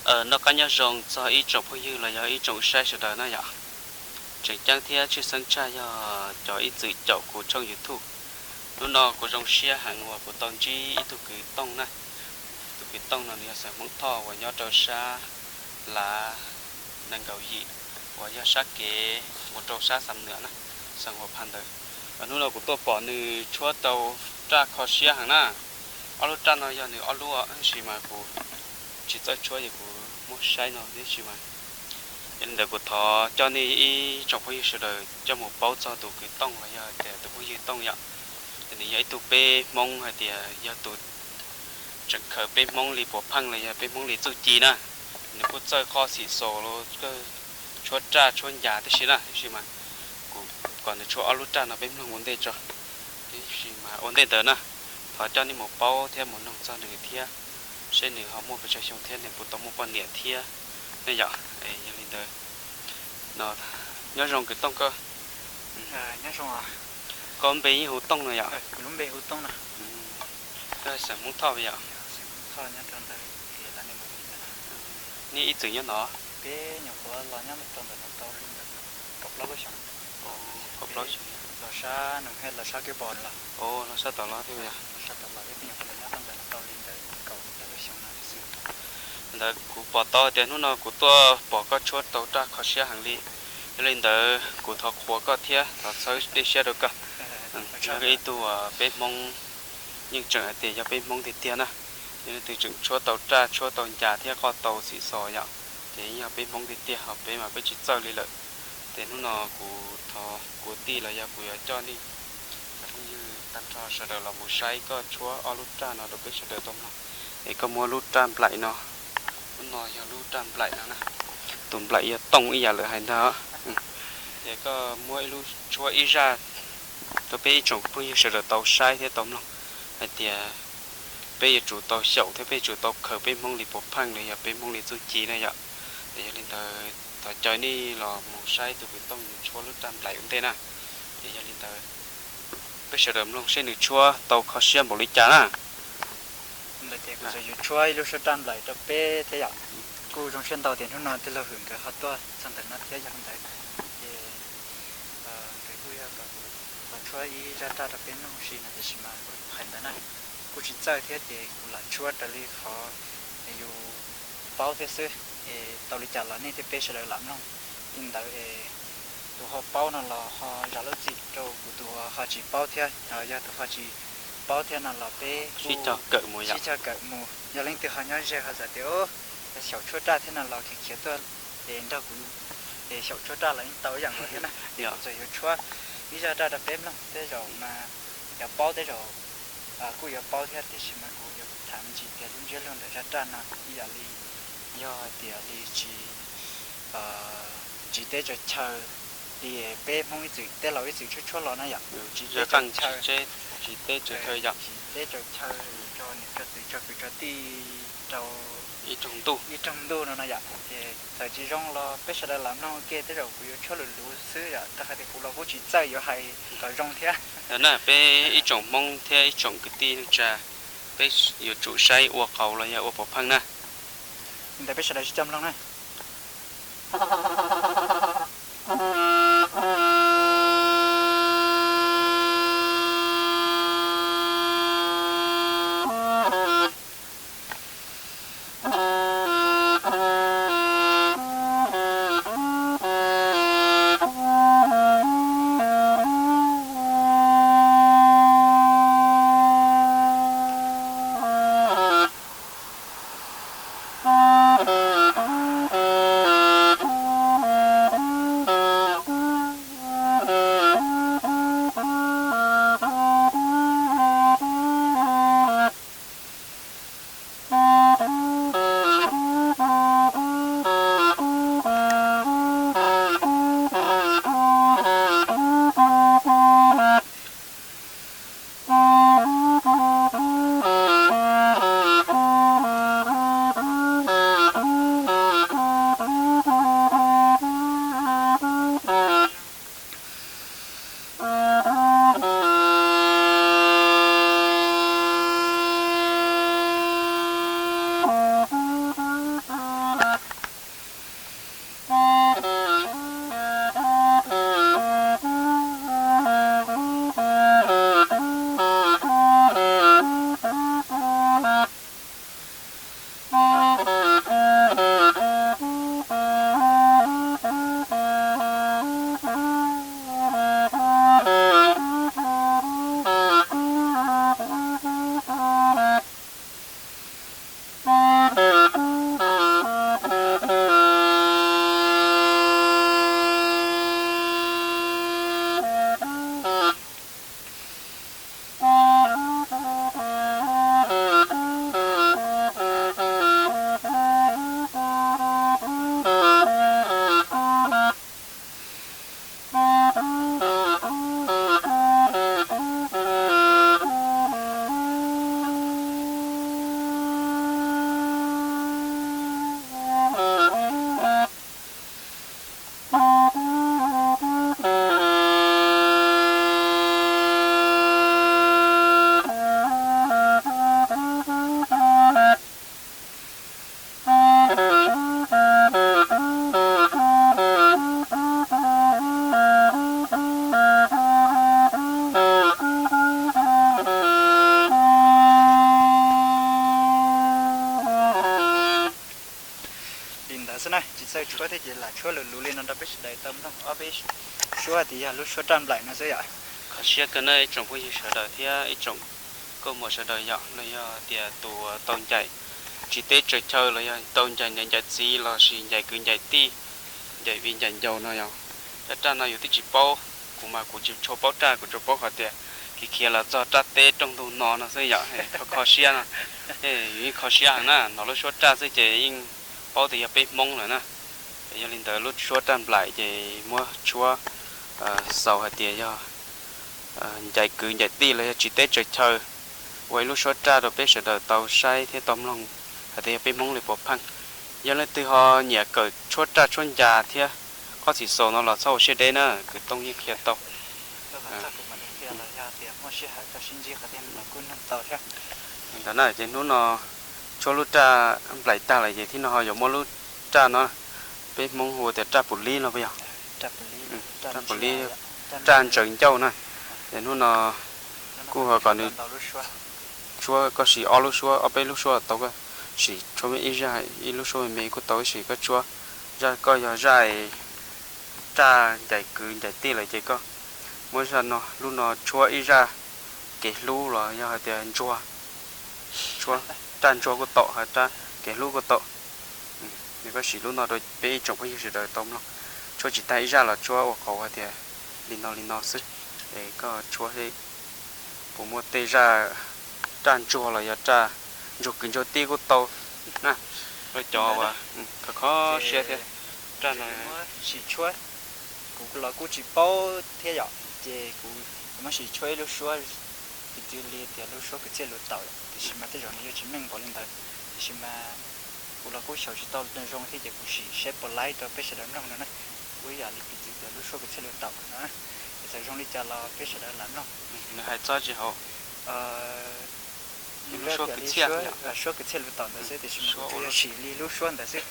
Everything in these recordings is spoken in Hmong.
Noj qab nyob zoo txog ib tsoom phooj ywg los yog ib tsoom saib sawv daws na yom. Tseem ceeb thiab tshwj xeeb tshaj yog cov ib txwm caum kuv tshooj YouTube. Hnub no kuv zoo siab heev uas kuv tau ntsib ib tug kwv Tooj na. Tus kwv Tooj no nws yog xeem Hmoob Thoj uas nyob rau sab Lav nees nkaum yim uas yog sab kev mus rau sab Xam Nuam na, xeem Huas Phas ntawd. Hnub no kuv tuaj pom nws tshuab tau raj kho siab heev na. Ob lub raj no yog nws ob lub, tab sis mas kuv tsis txawj tshuab ces kuv muab saib no tib si mas. Yog li ntawd kuv thov coj nej ib tsoom phooj ywg sawv daws coj mus paub txog tus kwv Tooj los yog tias tus phooj ywg Tooj yom. Nws yog ib tug peb Hmoob hais tias yog tus tseem khaws peb Hmoob li puas pheej los yog peb Hmoob li txuj ci na. Nws kuj txawj qhov xim xos los tshuab raj tshuab ncas tib si na, tab sis mas kuv kom nws tshuab ob lub raj no peb mloog ua ntej tso. Tab sis mas ua ntej ntawd na, thov coj nej mus paub thiab mus noog txog nws thiab, seb nws ho muaj pes tsawg xyoo thiab nws puas tau muaj poj niam thiab ne yom. Yog li ntawd, nyob zoo kwv Tooj koj. Koj npe yeej hu Tooj no yom? Koj xeem Hmoob Thoj yom? Nej ib txwm nyob no? Los sab tom los thiab yom? Ntawd kuv pom tau tias hnub no kuv tuaj pom koj tshuab tau raj kho siab heev li. Yog li ntawd kuv thov qhuas koj thiab thov txhawb dej siab rau koj. Yog ib tug peb Hmoob yeej tseem hais tias yog peb Hmoob tiag tiag na. Yog leej twg tseem tshuab tau raj tshuab tau ncas thiab qhov tau xim xos yom, ces yeej yog peb Hmoob tiag tiag, ho peb mas peb tsis txawj li lawm. Ces hnub no kuv thov kuv tij los yog kuv yuav coj nej cov phooj ywg tag nrho sawv daws los mus saib koj tshuab ob lub raj no rau peb sawv daws tau mloog. Es koj muab lub raj nplaim no, lub no yog lub raj nplaim no na. Tus nplaim yog Tooj ib yam lawv hais ntag. Ces koj muab ib lub tshuab ib zaj rau peb ib tsoom phooj ywg sawv daws tau saib thiab tau mloog hais tias peb yuav tsum tau xyaum thiab peb yuav tsum tau khaws peb Hmoob li puas pheej los yog peb Hmoob li txuj ci na yom. Ces yog li ntawd thov caw nej los mus saib tus kwv Tooj nws tshuab lub raj nplaim ua ntej na. Ces yog li ntawd peb sawv daws mloog seb nws tshuab tau kho siab npaum li cas na. Ntawd ces kuv tseem yuav tshuab ib lub suab raj nplaim rau peb thiab yom. Kuj zoo siab ntau tias hnub no tij laug Hwm nkawd ho tuaj txog ntawm no thiab, yog li ntawd ces nkawd kuj yog kom kuv los tshuab ib zaj raj rau peb mloog si no, tiam sis mas kuv hais ntawd na, kuj tsis txawj thiab ces kuv lam tshuab raws li qhov yus paub thiab xwb. Es tau li cas los nej thiab peb sawv daws lam mloog. Li ntawd es tus ho paub no los ho zam lub txim rau kuv tus ho tsis paub thiab, yog tus ho tsis paub thiab no los peb sib cog kawm mus. Yog leej twg ho nyob ze ho txawm tias xyaum tshuab raj thiab no los khiav khiav tuaj es nrog kuv es xyaum tshuab raj los yeej tau ib yam nkaus thiab na. Kuv txawm yuav tshuab ib zaj raj rau peb mloog, tej zaum mas yog paub tej zaum kuj yuav paub thiab, tiam sis mas kuv yuav tham me ntsis tias lub ntsiab lus ntawm zaj raj no ib yam li yog hais tias li tsis tsis teb tsaws chaw li peb Hmoob ib txwm tej laus ib txwm tshuab tshuab los na yom. Tsis teb tsaws chaw, tsis teb tsaws chaw yom, tsis teb tsaws chaw rau niam tso txiv tso kwv tso tij rau ib rooj ntuj no no yom. Ces txawm tsis zoo los peb sawv daws lam mloog ua ke, tej zaum kuv yuav tshuab lwm lus xwb yom, rau qhov tias kuv los kuj tsis txawj yuav hais kom zoo thiab. Na peb ib tsoom Hmoob thiab ib tsoom kwv tij neej tsa, peb yuav tsum saib ua qauv los yog ua pov pheej na. Li ntawd peb sawv daws sib cog mloog na. Li ntawd xwb na, tsis txawj tshuab thiab ces lam tshuab lus lus li no rau peb sawv daws tau mloog ob peb suab tias yog lub suab raj nplaim no xwb yom. Kho siab kawg na ib tsoom phooj ywg sawv daws thiab ib tsoom nkauj muam sawv daws yom, los yog tias tus tau ncaim tsis teb tsaws chaw los yog tau ncaim niam ncaim txiv los sis ncaim kwv ncaim tij, ncaim viv ncaim ncaus no yom. Raj raj no yus twb tsis paub, kuv mas kuv tsis tshua paub raj, kuv tsuas paub qhov tias khiav khiav los txog raj teb rooj ntug no no xwb yom, kho kho siab no. Yus yeej kho siab heev na, hnov lub suab raj xwb ces yeej paub tias yog peb Hmoob lawm na. Yog li ntawd lub suab raj nplaim ces muab tshuab xaus hais tias yog ncaim kwv ncaim tij los yog tsis teb tsaws chaw, ua ib lub suab raj rau peb sawv daws tau saib thiab tau mloog hais tias yog peb Hmoob li puas pheej. Yog leej twg ho nyiam kawm tshuab raj tshuab ncas thiab qhov txhim xaus no los txhob ua siab deb na, kwv Tooj yeej qhia tau. Ntawd na ces hnub no tshuab lub raj nplaim tag lawm ces thiab no ho yuav muab lub raj no, peb Hmoob hu tias raj pum lib no puas yog? Raj pum lib, raj ntsaws ncauj na. Ces hnub no kuj ho kom nws tshuab, koj sim ob lub suab ob peb lub suab tau, koj sim tshuab ib zaj, ib lub suab me me kuj tau, ib sim koj tshuab zaj, koj yog zaj raj ncaim kwv ncaim tij lawm ces koj muab zaj no, lub no tshuab ib zaj kev hlub los yog hais tias ntsuag, tshuab raj ntsuag kuj tau, raj kev hlub kuj tau. Koj sim lub no rau peb ib tsoom phooj ywg sawv daws tau mloog, tshuab tsis tag ib zaj los tshuab ua qauv hais tias li no li no xwb. Es koj tshuab seb puas muaj tej zaj raj ntsuag los yog raj ntsuag kwv ntsuag tij kuj tau na. Rau cov uas kho kho siab thiab, raj no sim tshuab, kuv los kuj tsis paub thiab yom, ces kuv muab sim tshuab ib lub suab, piv txwv li tias lub suab kwv txhiaj lus taum, tiam sis mas tej zaum nws yuav tsis meej npaum li ntawd, tiam sis mas kuv los kuj xyaum tsis tau zoo thiab ces kuv sim saib puas laib rau peb sawv daws mloog no na. Kuj ib yam li piv txwv tias lub suab kwv txhiaj lus taum no, es txawm zoo li cas los peb sawv daws lam mloog. Nws hais txog tsis hauv lub suab kwv txhiaj, suab kwv txhiaj lus taum ntawd xwb, tiam sis mas kuv tsuas yog sim li lub suab ntawd xwb.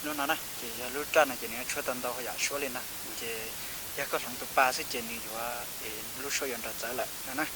Lub no na ces yog lub raj no ces nws yuav tshuab tau ntau yam suab li no, ces yog koj hloov tus pa xwb ces nws yuav, lub suab yuav nrov txawv lawm no na.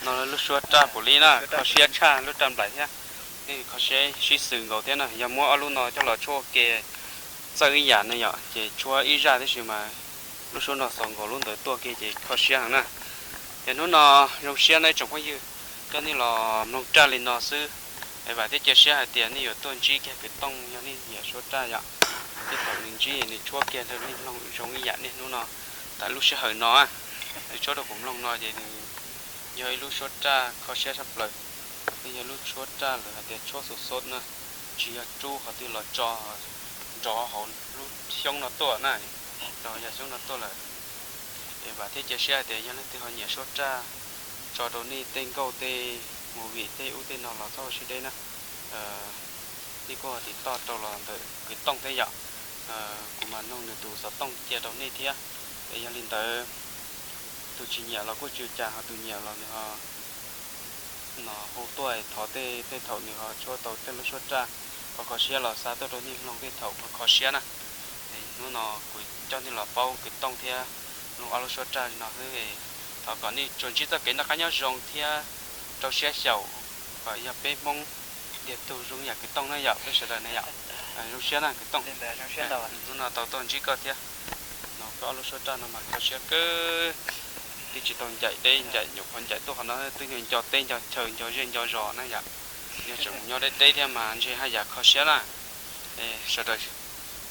No lub suab raj pum li na, kho siab tshaj lub raj nplaim thiab. Kho siab sib xws nkaus thiab na, yog muab ob lub no coj los tshuab ua ke txawj ib yam ne yom, ces tshuab ib zaj tib si mas lub suab no xaus nkaus lub ntawd tuaj kiag ces kho siab heev na. Ces hnub no zoo siab na ib tsoom phooj ywg, coj nej los mloog raj li no xwb. Es vam thiab cia siab hais tias nej yuav tuaj ntsib kiag kwv Tooj yog nej nyiam suab raj yom. Tej thaum nws ntsib nws tshuab kiag rau nej mloog zoo ib yam niaj hnub no. Tam lub sij hawm no, lub tshuab rau kuv mloog no ces nws yog ib lub tshuab raj kho siab tshaj plaws, nws yog lub tshuab raj lawv hais tias tshuab xu xot na, tsis yog rub qhov twg los tso nrov hauv lub xyoob no tuaj na, rau yav xyoob no tuaj lawm. Es vam thiab cia siab hais tias yog leej twg ho nyiam tshuab raj, tso rau nej tej nkauj tej movie tej ub tej no los txhob ua siab deb na. Nej kuj ho tiv toj rau los ntawm kwv Tooj thiab yom. Kuv mam noog nws tus xov tooj cia rau nej thiab. Es yog li ntawd, tus tsis nyiam los kuj tsis ua cas, ho tus nyiam los nws ho no hu tuaj thov tej thaum nws ho tshuab tau tej lub suab raj kho kho siab los xa tuaj rau nej mloog tej thaum kho kho siab na. Hnub no kuv coj nej los paub kwv Tooj thiab mloog ob lub suab raj no xwb. Thov kom nej tsuas ntsib txoj kev noj qab nyob zoo thiab rau siab xyaum, kom yog peb Hmoob ntiag tug zoo yam kwv Tooj na yom, peb sawv daws na yom. Zoo siab na kwv Tooj, hnub no tau tuaj ntsib koj thiab. No koj ob lub suab raj no mas kho siab kawg, twb tsis tau ncaim deb ncaim nyuam qhuav ncaim tuaj qhov no twb nco teb nco chaw nco zej nco zos na yom. Yog tseem mus nyob deb deb thiab mas ntshe haj yam kho siab na. Sawv daws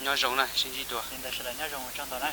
nyob zoo na, sib ntsib dua. Sawv daws nyob zoo, ua tsaug ntau na.